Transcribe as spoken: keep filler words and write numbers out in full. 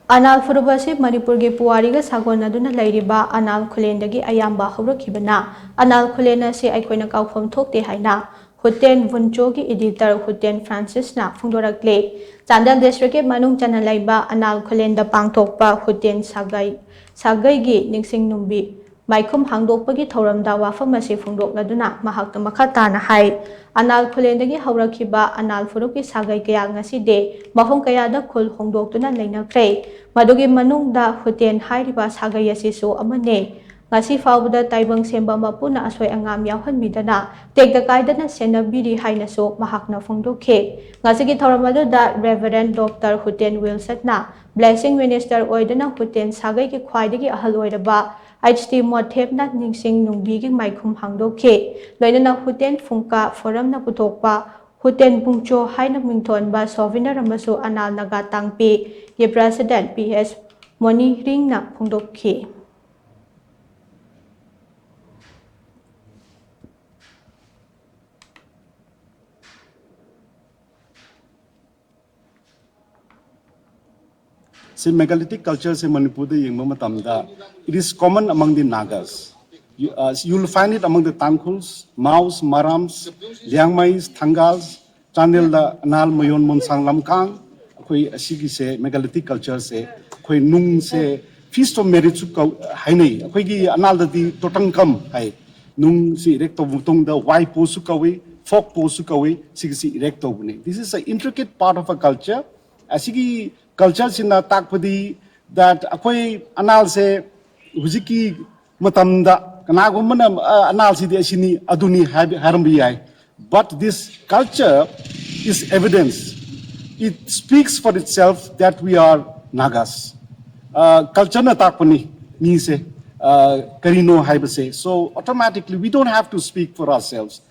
ꯑꯅꯥꯜ ꯐꯨꯔꯨꯞ ꯑꯁꯤ ꯃꯅꯤꯄꯨꯔꯒꯤ ꯄꯨꯋꯥꯔꯤꯒ ꯁꯥꯒꯣꯟꯅꯗꯨꯅ ꯂꯩꯔꯤꯕ ꯑꯅꯥꯜ ꯈꯨꯂꯦꯟꯗꯒꯤ ꯑꯌꯥꯝꯕ ꯍꯧꯔꯛꯈꯤꯕꯅ ꯑꯅꯥꯜ ꯈꯨꯂꯦꯟ ꯑꯁꯤ ꯑꯩꯈꯣꯏꯅ ꯀꯥꯎꯐꯝ ꯊꯣꯛꯇꯦ ꯍꯥꯏꯅ ꯍꯨꯇꯦꯟ ꯕꯨꯟꯆꯣꯒꯤ ꯏꯗꯤꯇꯔ ꯍꯨꯇꯦꯟ ꯐ꯭ꯔꯥꯟꯁꯤꯁꯅ ꯐꯣꯡꯗꯣꯔꯛꯂꯤ꯫ ꯆꯥꯟꯗꯦꯜ ꯗꯤꯁꯇ꯭ꯔꯤꯛꯀꯤ ꯃꯅꯨꯡ ꯆꯟꯅ ꯂꯩꯕ ꯑꯅꯥꯜ ꯈꯨꯂꯦꯟꯗ ꯄꯥꯡꯊꯣꯛꯄ ꯍꯨꯇꯦꯟ ꯁꯥꯒꯩ, ꯁꯥꯒꯩꯒꯤ ꯅꯤꯡꯁꯤꯡ ꯅꯨꯡꯕꯤ ꯃꯥꯏꯈꯨꯝ ꯍꯥꯡꯗꯣꯛꯄꯒꯤ ꯊꯧꯔꯝꯗ ꯋꯥꯐꯝ ꯑꯁꯤ ꯐꯣꯡꯗꯣꯛꯂꯗꯨꯅ ꯃꯍꯥꯛꯅ ꯃꯈꯥ ꯇꯥꯅ ꯍꯥꯏ, ꯑꯅꯥꯜ ꯈꯨꯂꯦꯟꯗꯒꯤ ꯍꯧꯔꯛꯈꯤꯕ ꯑꯅꯥꯜ ꯐꯨꯔꯨꯞꯀꯤ ꯁꯥꯒꯩ ꯀꯌꯥ ꯉꯁꯤꯗꯤ ꯃꯐꯝ ꯀꯌꯥꯗ ꯈꯨꯜ ꯍꯣꯡꯗꯣꯛꯇꯨꯅ ꯂꯩꯅꯈ꯭ꯔꯦ꯫ ꯃꯗꯨꯒꯤ ꯃꯅꯨꯡꯗ ꯍꯨꯇꯦꯟ ꯍꯥꯏꯔꯤꯕ ꯁꯥꯒꯩ ꯑꯁꯤꯁꯨ ꯑꯃꯅꯤ꯫ ꯉꯁꯤ ꯐꯥꯎꯕꯗ ꯇꯥꯏꯕꯪ ꯁꯦꯝꯕ ꯃꯄꯨꯅ ꯑꯁꯣꯏ ꯑꯉꯥꯝ ꯌꯥꯎꯍꯟꯕꯤꯗꯅ ꯇꯦꯛꯇ ꯀꯥꯏꯗꯅ ꯁꯦꯟꯅꯕꯤꯔꯤ ꯍꯥꯏꯅꯁꯨ ꯃꯍꯥꯛꯅ ꯐꯣꯡꯗꯣꯛꯈꯤ꯫ ꯉꯁꯤꯒꯤ ꯊꯧꯔꯝ ꯑꯗꯨꯗ ꯔꯦꯚꯔꯦꯟ ꯗꯣꯛꯇꯔ ꯍꯨꯇꯦꯟ ꯋꯤꯜꯁꯟꯅ ꯕ꯭ꯂꯦꯁꯤꯡ ꯃꯤꯅꯤꯁꯇꯔ ꯑꯣꯏꯗꯨꯅ ꯍꯨꯇꯦꯟ ꯁꯥꯒꯩꯒꯤ ꯈ꯭ꯋꯥꯏꯗꯒꯤ ꯑꯍꯜ ꯑꯣꯏꯔꯕ ꯑꯩꯆ ꯇꯤ ꯃꯣꯊꯦꯞꯅ ꯅꯤꯡꯁꯤꯡ ꯅꯨꯡꯕꯤꯒꯤ ꯃꯥꯏꯈꯨꯝ ꯍꯥꯡꯗꯣꯛꯈꯤ꯫ ꯂꯣꯏꯅꯅ ꯍꯨꯇꯦꯟ ꯐꯨꯡꯀꯥ ꯐꯣꯔꯝꯅ ꯄꯨꯊꯣꯛꯄ ꯍꯨꯇꯦꯟ ꯄꯨꯡꯆꯣ ꯍꯥꯏꯅ ꯃꯤꯡꯊꯣꯟꯕ ꯁꯣꯚꯤꯅꯔ ꯑꯃꯁꯨ ꯑꯅꯥꯜ ꯅꯥꯒꯥ ꯇꯥꯡꯄꯤꯒꯤ ꯄ꯭ꯔꯦꯁꯤꯗꯦꯟꯠ ꯄꯤ ꯑꯦꯁ ꯃꯣꯅꯤꯔꯤꯡꯅ ꯐꯣꯡꯗꯣꯛꯈꯤ꯫ ꯁꯤ megalithic culture ꯁꯦ ꯃꯅꯤꯄꯨꯔꯗ ꯌꯦꯡꯕ ꯃꯇꯝꯗ, it is common among the Nagas. You, uh, you will find it among the Tangkhuls, Maos, Marams, Liangmais, Thangals, ꯆꯥꯟꯗꯦꯜꯗ Anal, ꯃꯌꯣꯟ, ꯃꯣꯟꯁꯥꯡ, ꯂꯝꯀꯥꯡ, ꯑꯩꯈꯣꯏ ꯑꯁꯤꯒꯤꯁꯦ megalithic culture ꯁꯦ, ꯑꯩꯈꯣꯏ ꯅꯨꯡꯁꯦ feast of merit ꯁꯨ ꯀꯧ-, ꯍꯥꯏꯅꯩ꯫ ꯑꯩꯈꯣꯏꯒꯤ ꯑꯅꯥꯜꯗꯗꯤ ꯇꯣꯇꯪꯀꯝ ꯍꯥꯏ꯫ ꯅꯨꯡꯁꯤ erect ꯇꯧꯕ ꯃꯇꯨꯡꯗ ꯋꯥꯏ ꯄꯣꯁꯨ ꯀꯧꯏ, ꯐꯣꯛ ꯄꯣꯁꯨ ꯀꯧꯏ, ꯁꯤꯒꯤꯁꯤ erect ꯇꯧꯕꯅꯤ꯫ This is a intricate part of a culture. ꯑꯁꯤꯒꯤ culture ꯁꯤꯅ ꯇꯥꯛꯄꯗꯤ that ꯑꯩꯈꯣꯏ ꯑꯅꯥꯜꯁꯦ ꯍꯧꯖꯤꯛꯀꯤ ꯃꯇꯝꯗ ꯀꯅꯥꯒꯨꯝꯕꯅ, "ꯑ, ꯑꯅꯥꯜꯁꯤꯗꯤ ꯑꯁꯤꯅꯤ, ꯑꯗꯨꯅꯤ" ꯍꯥꯏꯕ, ꯍꯥꯏꯔꯝꯕ ꯌꯥꯏ꯫ But this culture is evidence. It speaks for itself that we are Nagas. Uh, culture ꯅ ꯇꯥꯛꯄꯅꯤ ꯃꯤꯁꯦ, uh, ꯀꯔꯤꯅꯣ ꯍꯥꯏꯕꯁꯦ꯫ So automatically we don't have to speak for ourselves.